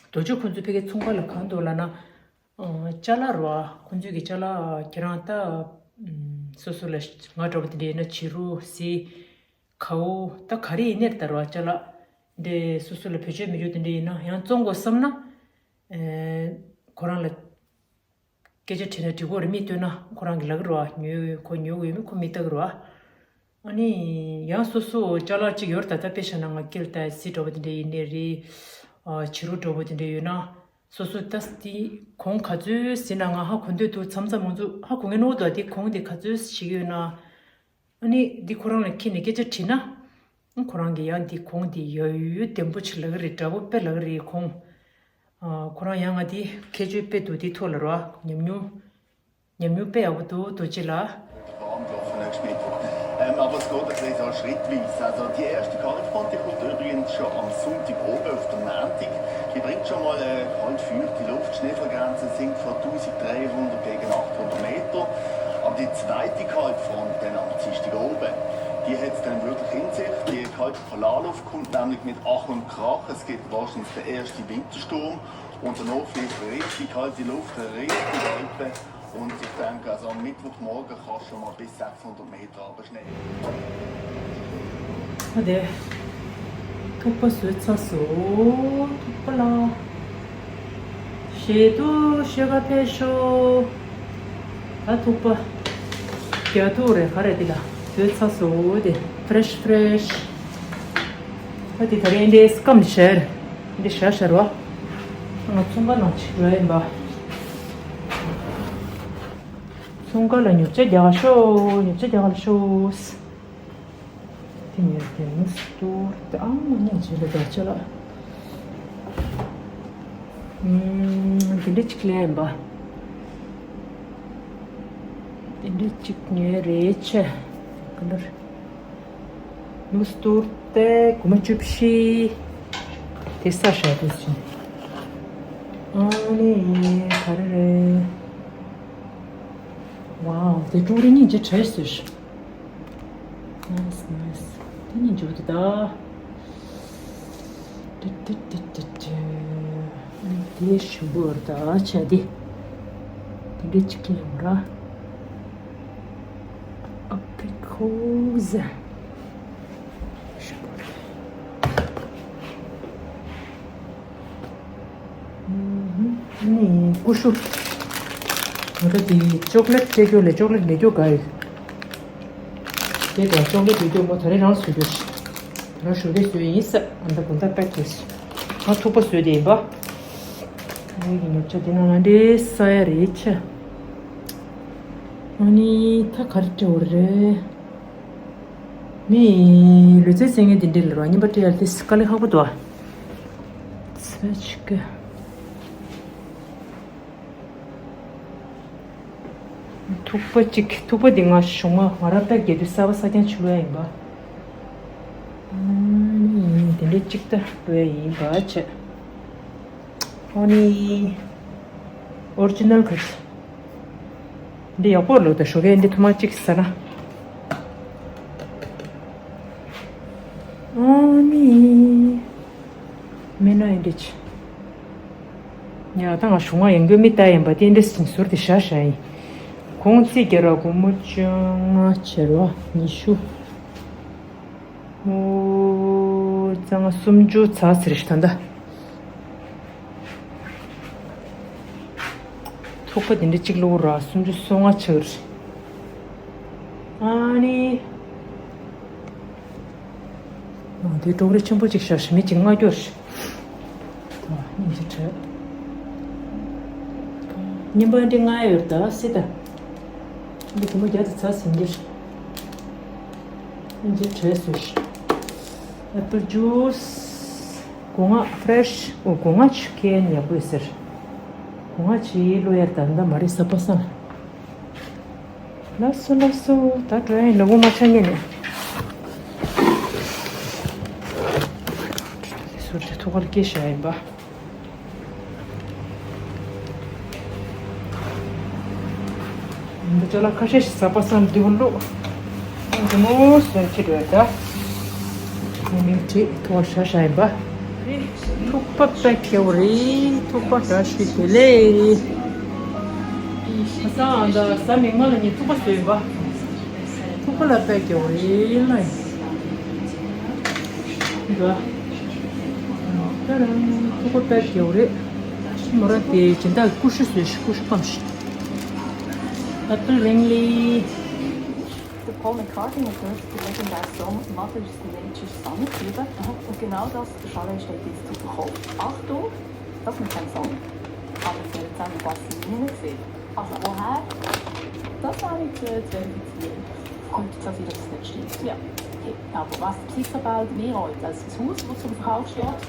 རྡོ་རྗེ་ཁོང་ཚོ་ཕ་གི་ཚོང་ཁང་ལ་གང་འདུག་ལབ་ན། ཨོ། ཅ་ལག་རོ། ཁོང་ཚོའི་གི་ཅ་ལག་ཁྱེད་རང་ད། ཨམ། སོ་སོ་ལ་ང་འདྲ་པོ་དེ་འདྲ་ཡིན་ན་བྱི་རུ་གཟི། གའུ་ད་ག་རེ་ཡིན་ནའི་ད་རོ་ཅ་ལག་འདི་སོ་སོ་ལ་བེད་སྤྱོད་མི་འཇུག་དེ་འདྲ་ཡིན་ན་ཡང་བཙོང་དགོས་བསམ་ན། ཨེ། ཁོ་རང་ལ། སྐད་ཆ་དྲིས་ན་འགྲིག་གོ་རེད། མི་སྟོན་ན་ཁོ་རང་གི་ལག་རོ། ཉོས་ཁོ་ཉོ་འོས་མི་ཁོ་མི་ལྟ་གི་རོ། ཨ་ནི་ཡང་སོ་སོ་ཅ་ལག་ཅིག་ཡོད་རེད། ད་ལྟ་དཔེ་བཞག་ན་ང་སྐེ་ལ་བཏགས་གཟི་འདྲ་པོ་དེ་འདྲ་ཡིན་ནའི་རེད། ཨ། བྱི་རུ་འདྲ་པོ་དེ་འདྲ་ཡོད་ན། སོ་སོ་ད་འདི་གོང་ག་ཚོད་ཟིན་ན། ང་ཧ་གོ་འདོད་འདུག་མཚམས་མཚམས་ང་ཚོ་ཧ་གོ་མཁན་ནོ་ད། འདི་གོང་འདི་ག་ཚོད་ཞིག་ཡོད་ན། ཨ་ནི་འདི་ཁོ་རང་ལ་ཁྱེད་ནས་སྐད་ཆ་དྲིས་ན། ཁོ་རང་གིས་ཡང་འདི་གོང་འདི་ཡ་ཡུ་ལྡེམ་པོ་ཆེ་ལབ་ཀྱི་རེད། འདྲ་པོ་དཔེ་ལབ་ཀྱི་རེད་གོང་། ཨ། ཁོ་རང་ཡང་ང་འདི་ཁྱད་ཆོས་དཔེ་འདུག་འདི་ཐོག་ལ་རོ། ཉམས་མྱོང་ཉམས་མྱོང་དཔེ་ཡག་པོ་འདུག་རྡོ་རྗེ་ལགས། Warm gelaufen nächsten Mittwoch. Ähm, aber es geht ein bisschen so schrittweise. Also die erste Kaltfront, die kommt übrigens schon am Sonntag oben auf den Montag. Die bringt schon mal äh, kaltfeuchte Luft. Schneefallgrenzen sind von dreizehnhundert gegen achthundert Meter. Aber die zweite Kaltfront dann am Dienstag oben, die hat es dann wirklich in sich. Die kalte Polarluft kommt nämlich mit Ach und Krach. Es gibt wahrscheinlich den ersten Wintersturm. Und danach fliegt richtig kalte Luft, richtig Wolken. Und ich denke, also am Mittwochmorgen kann es schon mal bis sechshundert Meter runterschneien. ཨ་དེ། ཐུག་པ་བཟོས་ཚར་སོང་། ཐུག་པ་ལ། ཞེ་ཏུ་ཤོད་ག་ཕེབས་ཤོག་ད་ཐུག་པ། རྒྱ་ཐུག་རེད་ག་རེད་འདི་ལ། བཟོས་ཚར་སོང་དེ། ཕེ་རེ་ཤི་ཕེ་རེ་ཤི། ད་འདི་ད་རེས་འདི་སྐམ་ཤར། འདི་ཤར་ཤར་བ། ང་ཚོང་ཁང་ནང་ཅིག་འགྲོ་ཡིན་པ། ཚོང་ཁང་ལ་ཉོ་ཆ་རྒྱག་ཤོག་ཉོ་ཆ་རྒྱག་ཤོག་དེ་ཉོས་དེ་མུ་སྟོར་དེ། ཨང་མ་ཉན་བྱེད་ལ་རྒྱག་ཆ་ལ། ཨུམ། དེ་འདྲ་ཅིག་ལེན་པ། དེ་འདྲ་ཅིག་ཉོས་རེད་ཆེ། ག་ལེར། མུ་སྟོར་དེ་གོ་མ་བཅུ་བཞི། དེ་ས་ཞག་དུས་ཆེ། ཨ་ནི་ག་རེ་རེད། ཝའོ། དེ་ཀྲུང་རེ་གཉིས་ཅི་བྲེས་སོ་ཤི། Nice, nice. དེ་གཉིས་འཇུག་དེ་ད། ཏི་ཏི་ཏི་ཏི་ཏི། དེ་ཞིམ་པོ་རེད་ད་བྱས་ཏེ། དེ་འདྲ་ཅིག་ཡིན་ར། ཨ་ཕི་ཁོ་ཟ། ཞིམ་པོ་རེད། ནི་ཀུ་ཤུ། ང་ཚོ་དེ་ཅོག་ལེ་ཊི་སྤྲད་རྒྱུ་ལས་ཅོག་ལེ་ཊི་མེད་རྒྱུ་ག་ཡོད། དེ་དང་ཅོག་ལེ་ཊི་མེད་རྒྱུ་མོ་ད་རེས་རང་བཟོས་རྒྱུ་ཞིག་ང་ཞོགས་ཀས་བཟོས་ཡིན་ས། ཨ་མདའ་དགུན་ཟླ་པད་ཐེངས་ང་ཐུག་པ་བཟོས་དེ་ཡིན་པ། ངའི་ཉོ་ཆ་དེ་ནང་ལ་འདྲེས་ས་ཡ་རེད་ཆ། ཨ་ནི་ད་ག་རེ་སྤྲད་འོ་རེད། མི་ལུས་རྩལ་རྩེད་མཁན་དེ་འདྲས་ལ་རོ། རྔན་པ་སྤྲད་ཡ་དེ་དཀའ་ལས་ཁག་པོ་འདུག་ཨ། ཚ་ཆི་ཀ་ཐུག་པ་གཅིག་ཐུག་པ་འདི་ང་གཞུང་མ་ང་རང་པད་རྒྱག་དུས་གསར་པ་གསར་རྐྱང་ཆུ་ལོ་ཡ་ཡིན་པ། ཨ་ནི་དེ་འདྲས་གཅིག་ད་ལོ་ཡ་ཡིན་པ་བྱས། ཨ་ནི་ཨོ་རི་ཇི་ནལ་ག་ཚོད། འདི་ཡག་པོ་ལོ་ད་ཞོགས་ཀས་འདི་ཐུ་མ་གཅིག་ཟ་ན། ཨ་ནི། མེད་ན་ཡིན་འདི་ཆེ། ཉ་ད་ང་གཞུང་ང་ཡང་སྐྱོན་མི་ལྟ་ཡིན་པ་དེ་འདྲ་ཟིན་ཟུར་དེ་བཞག་བཞག་ཡིན། གོང་རྩིས་རྒྱ་ར་སྒོར་མོ་བཅོ་ལྔ་བྱེ་རོ་ཉི་ཤུ། ཨོ། རྩ་ང་སུམ་ཅུ་ཚ་ཟེར་ཞིག་ད་ལྟ། ཐུག་པ་དེ་འདྲ་གཅིག་ལོ་ར་སུམ་ཅུ་སོ་ལྔ་ཆགས་རེད། ཨ་ནི། ཨ་དེ་ཀྲོག་རེ་ཆེན་པོ་གཅིག་བཞག་ཞིག་མི་གཅིག་ལྔ་སྐྱོར་ཞིག་ཨ་སྙིང་རྗེ་བྲལ། རྔན་པ་འདི་ལྔ་ཡོད་ད་སྲིད་ད། འདི་གོང་མ་བརྒྱ་དང་ཚ་ཟིན་གྱི་རེད། སྙིང་རྗེ་བྲལ་སོང་ཞིག་ཨེ་པལ་ཇུས། སྒོ་ང་ཕེ་རེ་ཤི། ཨོ་སྒོ་ང་ཆུ་ཁན་ཡག་པོ་ཡོད་ཟེར། སྒོ་ང་ཆི་ལོ་ཡར་ད་ད་མ་རེད་ས་པ་སང་། ལགས་སོ་ལགས་སོ། ད་འགྲོ་ཡ་ཡིན། ལ་འོ་མ་ཆ་ཉེ་ནས། ཟུར་དེ་ཐུག་པར་སྐྱེས་བཞག་ཡིན་པ། འདི་ཅོ་ལ་ཁ་ཤས་ཤིག་ཟ་པ་སང་འདི་བུ་བླུག་འདི་མོ་སོན་ཅི་འགྲོ་ད། མི་མིང་བྲིས་ཐུག་པ་བཞག་བཞག་ཡིན་པ། ཐུག་པ་པད་སྐྱེ་བོ་རེད། ཐུག་པ་བཀྲ་ཤིས་བདེ་ལེགས། ཁ་སང་ཨ་མདའ་གཟའ་མིག་དམར་ལ་ངས་ཐུག་པ་བཟོས་ཡིན་པ། ཐུག་པ་ལ་པད་སྐྱེ་བོ་རེད་ལ། འདུག་ཨ། ད་རང་ཐུག་པ་པད་སྐྱེ་བོ་རེད། མོ་རང་དེ་སྦྱིན་བདག་གི་ཀུ་ཤུ་བཟོས་ཤིག་ཀུ་ཤུ་སྤངས་ཤིག་ཨ་པལ་རིང་ལི། Der Paul McCartney hat kürzlich die legendäre Song Mother's Nature's Song geschrieben. Und genau das Chalet steht jetzt auf dem Kopf. Achtung, das mit seinem Song. Aber für den Zahn was sie nicht sehen. Also woher? Das war nicht zu erzählen. Und dass sie das nicht stimmt. Ja. Okay. Aber was ist, sobald mehr als das Haus, wo zum Verkauf steht?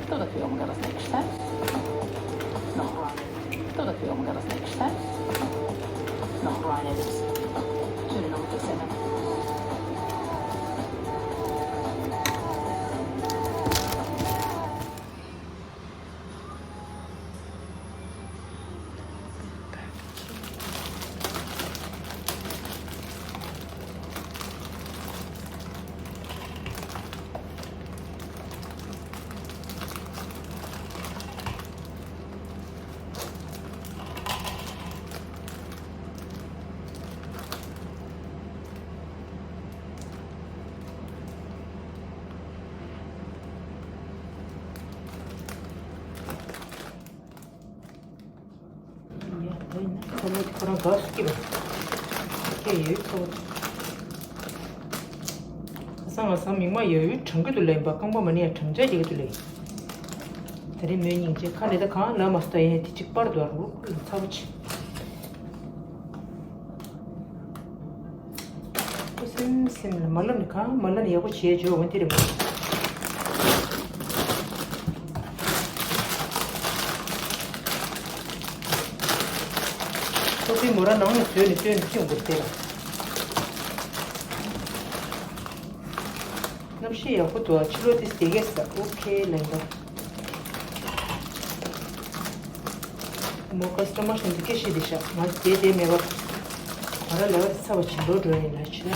Da führen wir das nächste. Noch rein. Da führen wir das nächste. Noch rein. Schönen Abend, Christiane. ཡ་དེ་ནི་ཁོ་མོ་དེ་ཁོ་རང་དགའ་སུ་སྐྱིད་པ་སྐྱེ་ཡོད་ཁོ། ཁ་སང་ང་སང་མིག་མ་ཡོད་ཡོད་གྲང་གི་འདུག་ལེན་པ། རྐང་པ་མ་ནི་ཡ་གྲང་འཇགས་རྒྱག་གི་འདུག་ལེ། ད་རེས་མོའི་སྙིང་རྗེ། ཁ་ནས་ད་གང་ལབ་མ་སོང་། ད་ཡིན་ནའི་དེ་གཅིག་པར་དུ་བར་འུར་ཁུར་ཚ་པོ་ཆེ། ཁོ་སེམས་སེམས་ལ་མ་ལབ་ནི་གང་མ་ལབ་ནི་ཡག་པོ་བྱས་འཇོག་འོན་ཏེ་རེད་མ། ཁོ་ཚོའི་མོ་ར་ནང་ནས་བཟོས་ནས་བཏོན་ནས་ཁྱེར་འགྲོ་དེ་ལ། གནམ་གཤིས་ཡག་པོ་འདུག་ཕྱི་ལོགས་དེ་བསྡད་ཀྱི་ས། ཨོ་ཁེ་ལན་ད། མོ་ཀ་སི་ཊ་མར་ཞིག་འདི་སྐད་བཤད་དེ་ཤག་ང་དེ་དེ་མེད་པ། ང་ར་ལས་ཀ་ཚ་བ་ཇི་འདྲ་འགྲོ་ཡིན་ལ་ཆེ།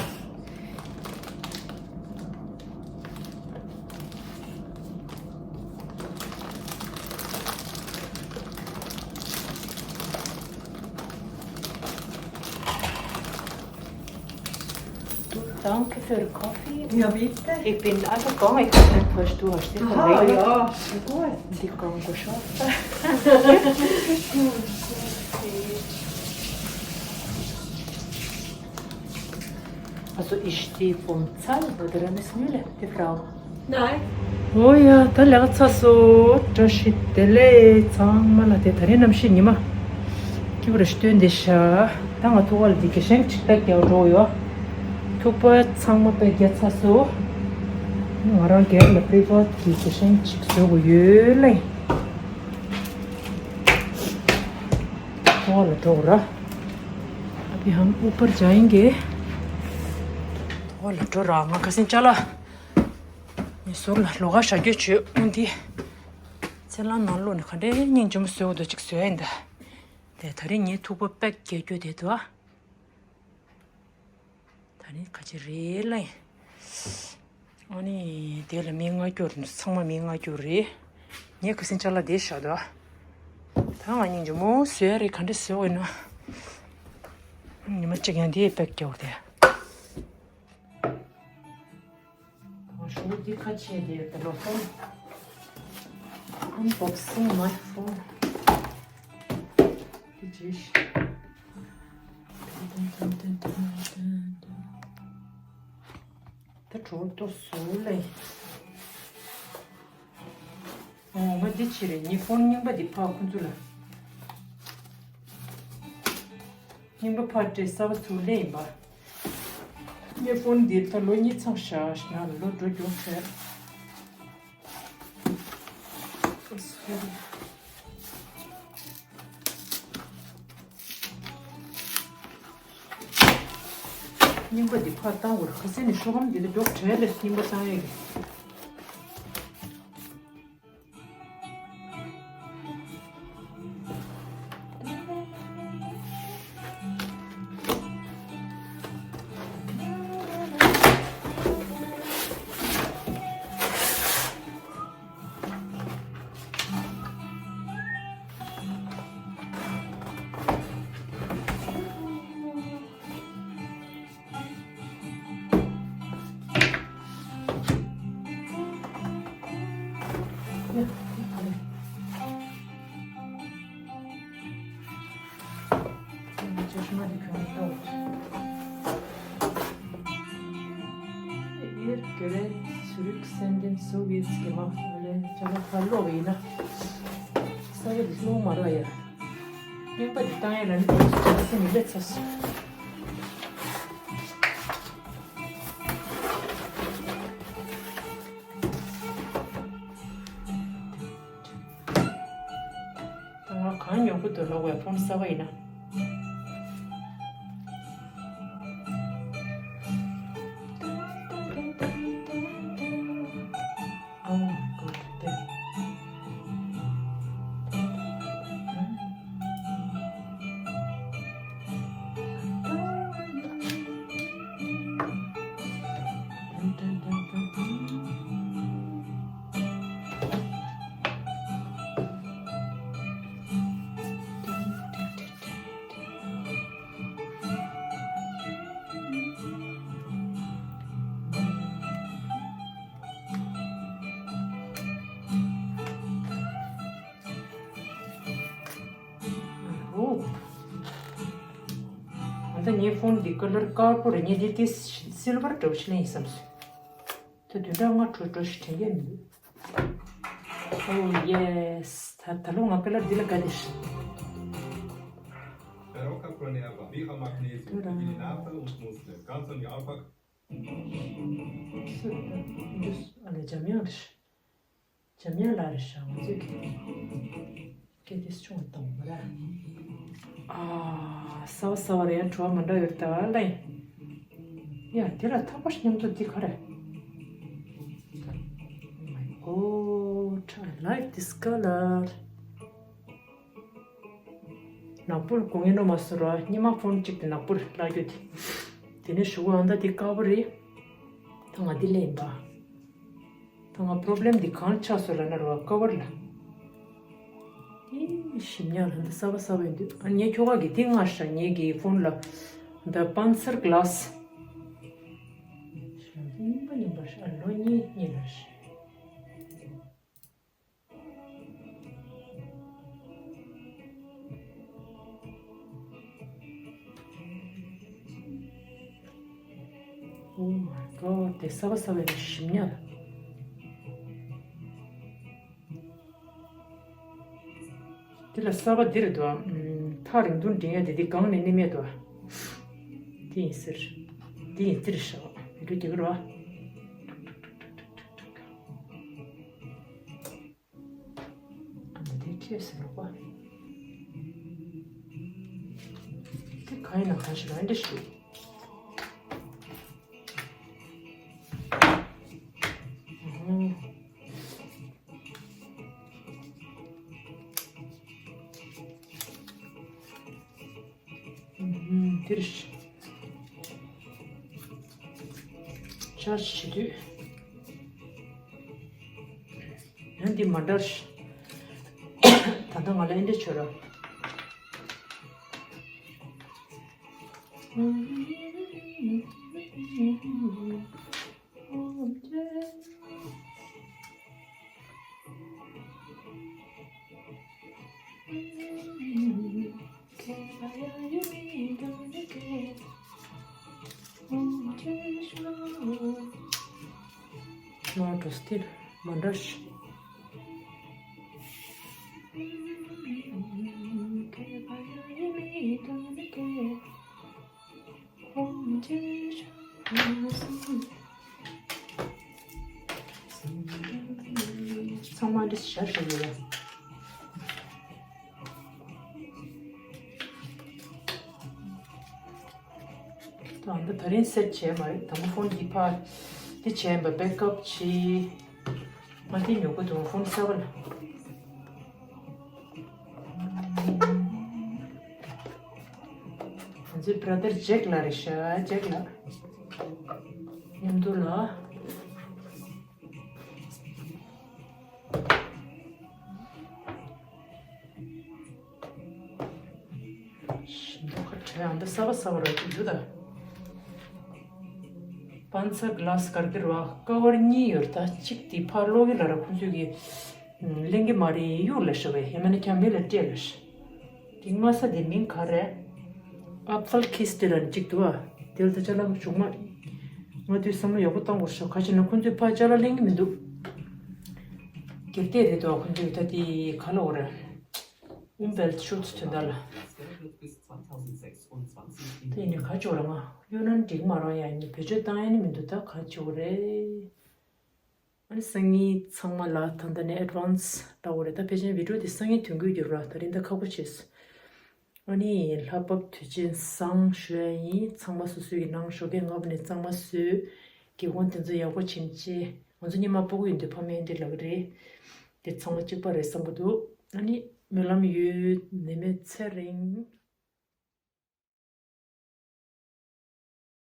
Du, danke für den Kaffee. Ja, bitte. Ich bin einfach gegangen, ich habe nicht gewusst, du hast sicher länger. Aha, ja, schon gut. Und ich kann go schaffen. Also, ist die von Zell oder Ramesmühle, die Frau? Nein. ཨོ་ཡ། ད་ལས་ཀ་ཚར་སོང་། བཀྲ་ཤིས་བདེ་ལེགས་ཚང་མ་ལ། དེ་ད་རིང་གནམ་གཤིས་ཉི་མ་སྐྱིད་པོ་རེ་ཞིག་སྟོན་བསྡད་ཤག་ད་ང་ཐུག་པ་ལ་འདི་གི་ཤིང་གཅིག་པེག་རྒྱག་འགྲོ་ཡོད། ཐུག་པ་ཚང་མ་པེག་རྒྱག་ཚར་སོང་། ང་རང་སྒེར་ལ་པི་རི་ཕེར་གྱི་གི་ཤིང་གཅིག་བཟོ་དགོས་ཡོད་ལེ། ཐུག་པ་ལ་འགྲོ་དགོས་ར། अभी हम ऊपर जाएंगे། ཐུག་པ་ལ་འགྲོ་ར། ང་ཁ་སང་ཅ་ལག་ངས་ཟུར་ལ་ལོགས་ཀ་བཞག་རྒྱུ་བྱོས། འོན་ཏེ་ཚལ་སླང་ནང་བླུགས་ནས་ག་འདྲའི་སྙིང་རྗེ་མོ་བཟོས་འདུག་ཅིག་བཟོས་ཡིན་ད། དེ་ད་རིང་ངའི་ཐུག་པ་པེག་རྒྱག་རྒྱུ་དེ་འདུག་ད་རིང་ཁ་ཆེ་རེད་ལ། ཨ་ནི་དེ་ལ་མི་ལྔ་བཅུ་རེད། ཚང་མ་མི་ལྔ་བཅུ་རེད། ངས་ཁ་སང་ཅ་ལག་དེ་བཞག་འདུག་ད་ང་སྙིང་རྗེ་མོ་བཟོས་རེད། ག་འདྲ་བཟོས་ཡིན་ན། ཉི་མ་གཅིག་ཡང་དེ་པེག་རྒྱག་དེ། ཞོགས་འདི་ཁ་ཕྱེ་དེ་ད་ལོ་ཕོན། Unboxing my phone. འདི་བྱས་ཤིག་ད་གྲོགས་ཏོ་བཟོ་ལེ། ཨོ་ང་འདི་ཕྱིར་ངའི་ཕོན་རྙིང་པ་འདི་ཕར་ཁོང་ཚོ་ལ། རྙིང་པ་ཕར་སྤྲད། གསར་པ་ཚུར་ལེན་ཡིན་པ། ངའི་ཕོན་འདི་ད་ལོ་གཉིས་ཚང་བཞག་ཞིག་ན་ལོ་འགྲོ་མགྱོགས་བྱས། རྙིང་པ་འདི་ཕར་བཏང་དགོས་རེད། ཁ་སང་ནས་ཤོག་སྒམ་འདི་ལ་མགྱོགས་བྲལ་ལས། རྙིང་པ་བཏང་ཡས་ཀྱི། Ihr Gerät zurücksenden, so wird's gemacht, alle. ཅ་ལག་ཕར་སློག་པ་ཡིན་ན། ས་བོན་འདི་སློང་མ་རོགས་ཡ། རྙིང་པ་འདི་བཏང་ཡ་ལ་ནི་དེ་སུ་ཆ་སེ་མི་ལས་ཚ་སོང་། ད་ང་གང་ཉོ་གི་འདུག་ལོག་པའི་ཕོན་གསར་པ་ཡིན་ན། Oh my God. ཨོ། ཨ་ད་ངའི་ཕོན་འདི་ཀ་ལར་དཀར་པོ་རེད། ངས་འདི་དེ་སིལ་ཝར་འདྲ་པོ་ཞིག་ལེན་ཡིན་བསམ་སོང་། ད་བདུན་ཕྲག་ལྔ་འགྲོ་འགྲོ་ཞིག་དྲན་གྱི་མི་འདུག Oh yes. ད་ད་ལོ་ང་ཀ་ལར་འདི་ལ་དགའ་བསྡད་ཤག Pero que pone a babiha magnesio, vitamina A, un muscle, calcio, alpha. འདི་ཨ་ལས་འཇམ་དབྱངས་རེད་ཤག་འཇམ་དབྱངས་ལགས་རེད་ཤག་ང་ཚོས་ཀྱི་སྐད་དེ་ཆུང་བ་གཏོང་བ་ར། ཨ་གསར་པ་གསར་པ་རེད། ཡང་བྲོ་བ་མ་འདྲ་ཡོད་ད་ལེ། ཡ་དེ་ལ་ཐག་པ་མཉམ་དུ་འདི་ག་རེད། Oh my God, I like this color. ནག་པོར་དགོངས་ཡོད་ནོ་མ་སོ་ར། སྙེ་མ་ཕོན་གཅིག་དེ་ནག་པོར་བརླག་རྒྱུ་དེ། དེ་ནས་གཞུག་གུ་ཨ་མདའ་དེ་དཀར་པོ་རེད། ད་ང་འདི་ལེན་པ། ད་ང་པོ་རོབ་ལེམ་འདི་གང་ཆགས་སོང་ལབ་ན་ར་བ་ཀ་བར་ལ། དེ་ཞིམ་ཉག་ལ་འདི་གསར་པ་གསར་པ་ཡིན་དུས། ཨ་ངའི་ཁྱོ་ག་གི་དེ་མངགས་ཤག་ངའི་གི་ཕོན་ལ། ད་སྤན་སར་གླ་སི། རྙིང་པ་རྙིང་པ་ཤག་ཨ་ལོ་གཉིས་གཉིས་ལ་ཤག Oh my God, དེ་གསར་པ་གསར་པའི་ཞིམ་ཉག་ལ། དེ་ལ་གསར་པ་འདི་རེད་དོ། ཐག་རིང་ཐུང་འདྲེན་ཡ་དེ་དེ་གང་ནས་ནི་མེད་དོ། དེ་ཡིན་ཟེར། དེ་ཡིན་ཟེར་ཤག་བི་ཌིའོ་རྒྱག་གི་རོ། ཨ་ནི་དེ་ཁྱེད་ཟེར་ལོག་པ། དེ་གང་ཡིན་ན་གང་ཞིག་རང་འདྲ་ཞིག་འདིར་ཆར་བྱེད་དུས། ཡང་འདི་མ་འདྲ། ད་ལྟ་ང་ལ་ཨེ་འདྲ་བྱོས་ར། ང་འགྲོ་སྟེ་མ་འདྲ་ཞིག་ཚང་མ་འདི་ཞར་ཞུ་གི་ཡོད། ད་འདི་ད་རིང་སེཊ་བྱས་མ་རེད། དང་པོ་ཕོན་འདི་ཕར་འདི་བྱས་པ་བེག་ཨབ་བྱས། ང་འདི་ཉོ་གི་འདུག་ཕོན་གསར་པ་ལ། ང་ཚོའི་བྷ་ར་དར་ཇེག་ལགས་རེད་ཤག་ཇེག་ལགས། མཉམ་དུ་ལ། ཞིམ་མདོག་ཁ་བྲལ་ཨ་འདི་གསར་པ་གསར་པ་ར་ཅིག་འདུག་ད། སྤན་སར་གླ་སི་གར་གིར་བ་ཀ་བར་གཉིས་ཡོད་ད། གཅིག་དེ་ཕར་ལོག་གི་ལ་ར་ཁོང་ཚོས་ཀྱི་ལེན་གི་མ་རེད་གཡུག་ལ་ཤོར་བས་ཡང་མིན་ན་ཁྱང་མེད་ལ་སྤྲད་ལ་ཤི། དེ་སྔ་ས་དེ་མིང་ག་རེད། ཨ་ཕལ་ཁིས་ཏི་ར་ནི་གཅིག་འདུག་ཨ། དེ་ལ་ད་ཅ་ལག་མ་བྱུང་མ། ང་དུས་བསམ་བློ་ཡག་པོ་བཏང་དགོས་ཤག་ག་ཅི་ན་ཁོང་ཚོས་ཕར་ཅ་ལག་ལེན་གི་མི་འདུག་སྒེར་གཏད་རེད་དོ། ཁོང་ཚོས་ད་དེ་ག་ལ་འོ་ར། Umweltschutz དོན་དག་ལ། དེ་ནི་ག་ཅོག་ར་ང་ཡོད་ན་འགྲིག་མ་རང་ཡ་ནི་བེད་སྤྱོད་བཏང་ཡ་ནི་མི་འདུག་ད་ག་ཅོག་རེད། ཨ་ནི་སང་ཉིན་ཚང་མ་ལ་ད་ལྟ་ནས་advance ལྟ་བ་རེད། ད་ཕལ་ཆེར་video དེ་སང་ཉིན་ཐོན་གྱི་ཡོད་ར། ད་རིང་ད་ཁག་པོ་བྱས་སོང་། ཨ་ནི་ལྷག་པར་དུས་ཆེན་བཟང་ཞུ་ཡ་ཡིན། ཚང་མ་སོ་སོའི་གི་ནང་ཞོགས་ཀས་སྔ་པོ་ནས་གཙང་མ་བཟོས། སྒེའུ་ཁུང་དེ་ཚོ་ཡག་པོ་བྱིན་བྱས། ང་ཚོ་ཉི་མ་སྤོ་གི་ཡོད་འདུག་ཕ་མ་འདི་ལབ་གི་རེད། དེ་ཚང་མ་གཅིག་པ་རེད་བསམ་གི་འདུག་ཨ་ནི་སྨོན་ལམ་ཡོད། ནད་མེད་ཚེ་རིང་།